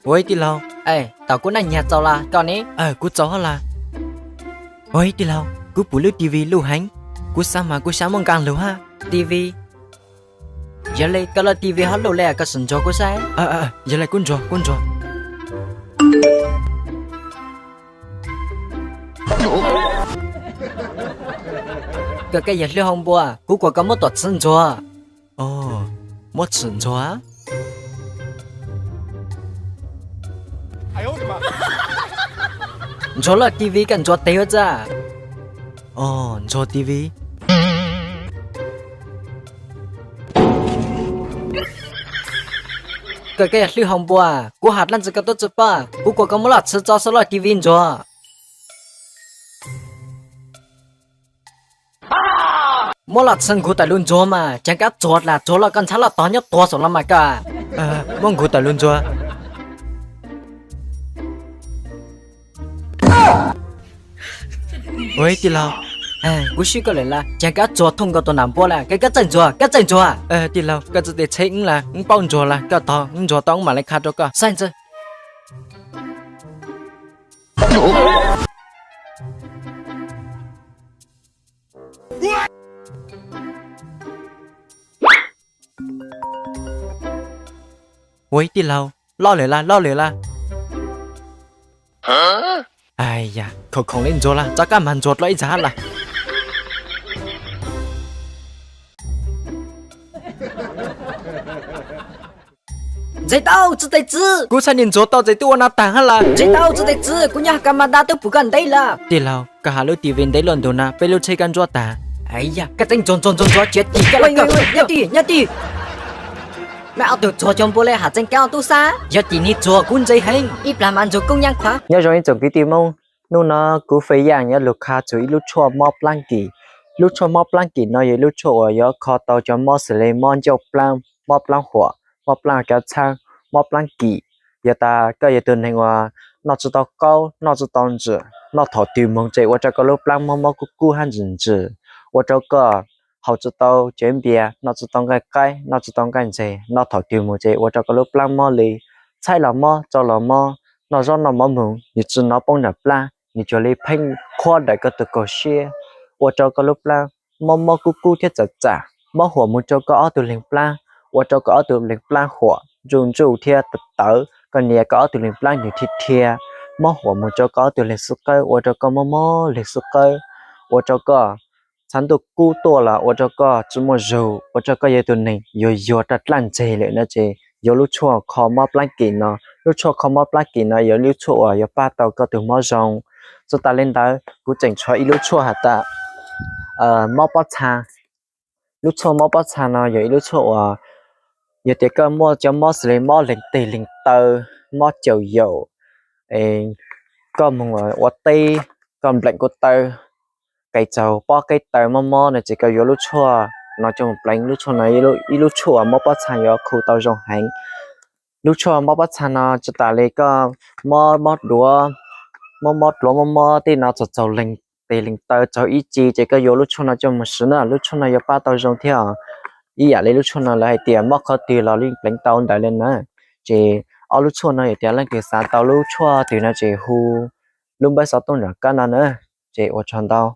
Ua ib tij laug, tom kuv naj nyag txaus las koj ne? Kuv txaus hab las. Ua ib tij laug, kuv pum lub T V luj heev, kuv xav mas kuv xav muab nqaa lug hab. T V, yog le koj lub T V ho luj le koj sim ntsuag kuv saib. Yog le kuv ntsuag kuv ntsuag. Koj koj yog hlwb hau npua, kuv kuas koj muab tuam txhwv ntsuag. Muab txhwv ntsuag. Ntsuag lub T V koj ntsuag tes ua txaj. Ntsuag T V. Koj koj yog hlwb hau npua, kuv has dlaab tsi koj tub tsi paub, kuv kuas koj muab lub txhwv tso xwb lub T V ntsuag. Muab lub txhwv nkuv tawm lug ntsuag mas, caag koj tsuag las tsuag lug koj ntxhab lub tog nyob tuag saum los mas koj. Muab nkuv tawm lug ntsuag. Ua ib tij laug, kuv swb koj lawm las, caag koj tsuag thooj nkaus tus nam npua lawm, koj koj txawj ntsuag, koj txawj ntsuag. Tij laug, koj tsi tes tsheb wb las, wb paub ntsuag las, koj tog wb ntsuag tau wb mam le qha rau koj saib ntxwg. Ua ib tij laug, loj lawm las, loj lawm las. Ai ya, khoom khoom le ntsuag las, tso kab mag ntsuag dlua ib ntxag hab las. Ntxhais tau tsi tes txwv, kuv txhaj niag ntsuag tau txais tub ua no taag hab las. Ntxhais tau tsi tes txwv, kuv nyob hauv kas mas da tub pum koj ntev lawm. Tij laug, koj has lub T V ntev luaj ntug na, peb lub tsheb kab ntsuab taag. Koj tseem ntsuag ntsuag ntsuag ntsuag, tsis yog tim koj lawm. Nyob tim, nyob tim. Mej ob tug tsuag cov npua le has tseem kab tub sab, yog tim niag tsuag kuv ntse heev, ib plag mas ntsuag koob nyab qhuav. Nyob zoo ib tsoom kwv tij Moob, nub no kuv Fej Yaaj yuav lug qha txug ib lub tshuaj mob plaab kim. Lub tshuaj mob plaab kim no yog ib lub tshuaj uas yuav kho tau cov mob xws le mob ncauj plaab, mob plaab huam, mob plaab kav txhawb, mob plaab kim. Yog tas koj yog tug neeg uas noj tsi tau qaub, noj tsi tau ntsws, noj thaum twg moog ces ua rau koj lub plaab mob mob kub kub hab ntsws ntsws, ua rau koj haus tsi tau tsev npias, noj tsi tau nqaij qaib, noj tsi tau nqaij ntxeg, noj thaum twg moog ces ua rau koj lub plaab mob li, txhaib los mob, tsau los mob, noj zaub noj mov moog nwg tsi nov poob nram plaab, nwg cuag li pheej qhuab dawm koj tug kaus siab, ua rau koj lub plaab mob mob kub kub thiab txam txam, mob huam moog rau koj ob tug leeg plaab, ua rau koj ob tug leeg plaab huam ntsuj ntsuj thiab tawv, koj nias koj ob tug leeg plaab nwg dhia dhia, mob huam moog rau koj ob tug leeg xub qawb, ua rau koj mob mob leeg xub qawb, ua rau koj txhaj ntuj kub tuaj los ua rau koj tsi muaj zug, ua rau koj yog tug neeg yuag yuag raj dlaab ntseg lawm no ces yuav lub tshuaj kho mob plaab kim no. Lub tshuaj kho mob plaab kim no yog lub tshuaj uas yuav pab tau koj tug mob zoo. Txug tas le ntawd kuv tseem tshuav ib lub tshuaj has tas mob pob txha. Lub tshuaj mob pob txha no yog ib lub tshuaj uas yog tias koj muaj cov mob xws le mob leeg teg leeg taw, mob caum yaum, koj moog ua teb, koj npleem kuv taw, qes txaug pob qeb taw mob mob no ces koj yuav lub tshuaj no coj moog pleev. Lub tshuaj no ib lub tshuaj uas mob pob txha yuav khu tau zoo heev. Lub tshuaj mob pob txha no tsi tas li koj mob mob duav, mob mob duav mob mob tej no txaug txaug leeg teg leeg taw txaug ib ce ces koj yuav lub tshuaj no coj moog swv na, lub tshuaj no yuav pab tau zoo thiab. Ib yam li lub tshuaj no lawv hais tias mob qhov twg los yeej pleev tau ntawd li na. Ces ob lub tshuaj no yog tias leej twg xav tau lub tshuaj twg no ces hu lub npawb xov tooj nram qab no na. Ces ua tsaug ntau.